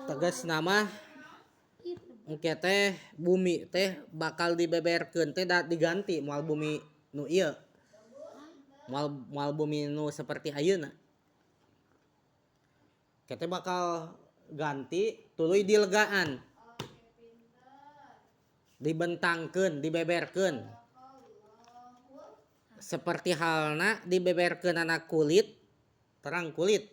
Tegasna mah engke teh bumi teh bakal dibeberkeun teh da diganti moal bumi nu ieu. Moal moal bumi nu seperti ayeuna. Engke teh bakal ganti tuluy dilegaan. Dibentangkeun, dibeberkeun. Seperti halna dibeberkeunana kulit, terang kulit.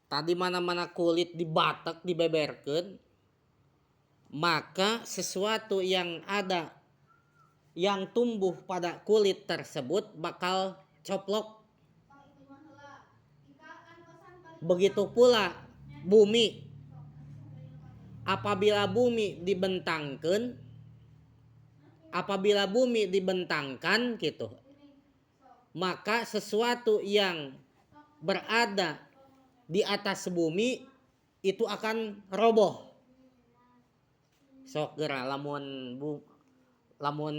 Tadi mana-mana kulit dibatek dibeberkeun, maka sesuatu yang ada yang tumbuh pada kulit tersebut bakal coplok. Begitu pula bumi. Apabila bumi dibentangkeun, apabila bumi dibentangkan gitu, maka sesuatu yang berada di atas bumi itu akan roboh. Sok geura lamun bu, lamun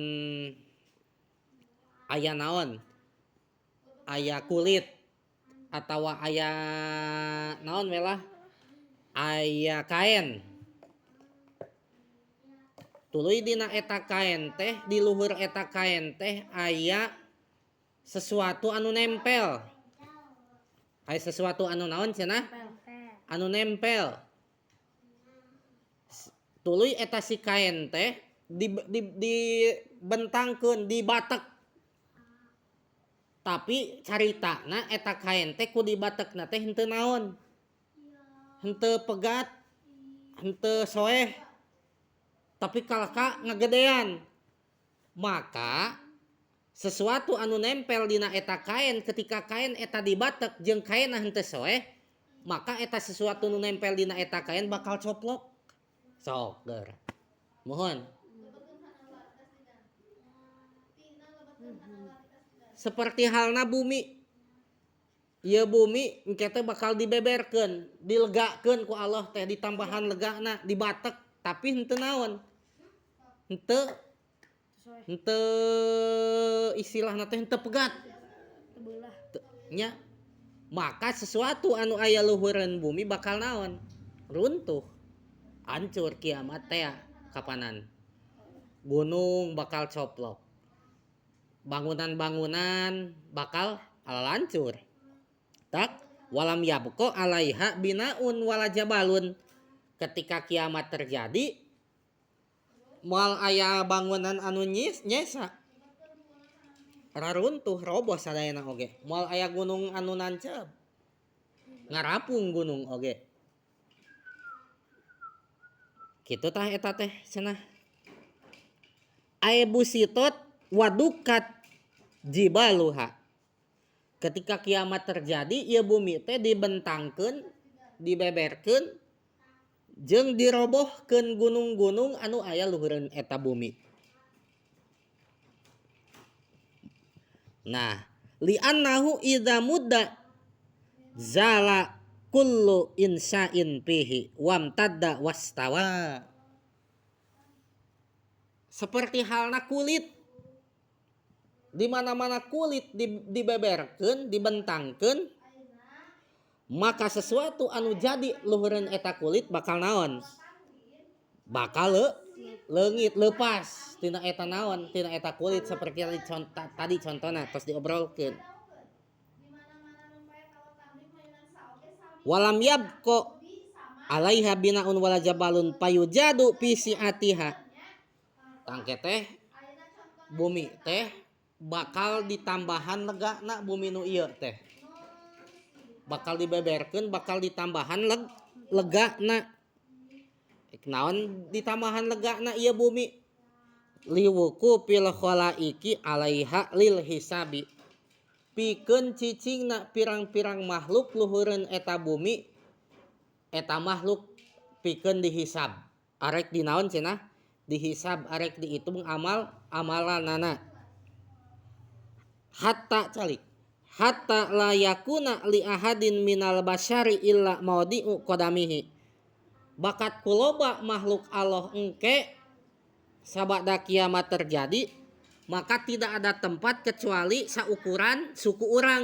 aya naon, aya kulit atawa aya naon we lah, aya kaen. Tuluy dina eta kaen teh, di luhur eta kaen teh aya sesuatu anu nempel. Aya sesuatu anu naon cenah? Anu nempel. Tuluy eta si kaen teh dibentangkeun, dibatek. Tapi caritana eta kaen teh ku dibatekna teh henteu naon. Henteu pegat, henteu soeh. Tapi kalaka ngagedean. Maka sesuatu anu nempel dina eta kaen ketika kaen eta dibatek jeung kaenna henteu soeh, maka eta sesuatu nu nempel dina eta kaen bakal coplok. Sok geura. Mohon. Seperti halna bumi. Ieu bumi engke teh bakal dibeberkeun, dilegakeun ku Allah teh, ditambahan legana, dibatek, tapi henteu naon. Henteu henteu istilahna teh henteu pegat. Nya. Maka sesuatu anu aya luhureun bumi bakal naon? Runtuh. Hancur kiamat teh kapanan. Gunung bakal coplok. Bangunan-bangunan bakal lancur. Tak walam yabqa alaiha binaun wala jabalun. Ketika kiamat terjadi moal aya bangunan anu nyesa. Raruntuh roboh sadayana oge. Moal aya gunung anu nancep. Ngarapung gunung oge. Kitu tah eta teh cenah. Ae busitot wadukat jibaluha. Ketika kiamat terjadi ieu bumi teh dibentangkeun, dibeberkeun jeung dirobohkeun gunung-gunung anu aya luhureun eta bumi. Nah, li'annahu idza mudda zala kullu insa'in fihi wamtadda wastawa. Seperti halna kulit, di mana-mana kulit dibeberkeun, dibentangkeun, maka sesuatu anu jadi luhureun eta kulit bakal naon? Bakal leungit, lepas tina eta naon, tina eta kulit seperti tadi contona tos diobrolkeun. Walam yabqa alaiha binaun wala jabalun payujadu fi si'atiha. Tangke teh bumi teh bakal ditambahan legana bumi nu ieu teh. Bakal dibeberkeun, bakal ditambahan legana. Naon ditambahan legana ieu bumi? Liwuku fil khalaiki alaiha lil hisabi. Pikeun cicingna pirang-pirang makhluk luhureun eta bumi, eta makhluk pikeun dihisab. Arek dinaon cenah? Dihisab, arek dihitung amal amalanana. Hatta calik hatta la yakuna li ahadin minal basyari illa maudi'u qadamihi. Bakat kuloba makhluk Allah engke sabada kiamat terjadi, maka tidak ada tempat kecuali saukuran suku urang.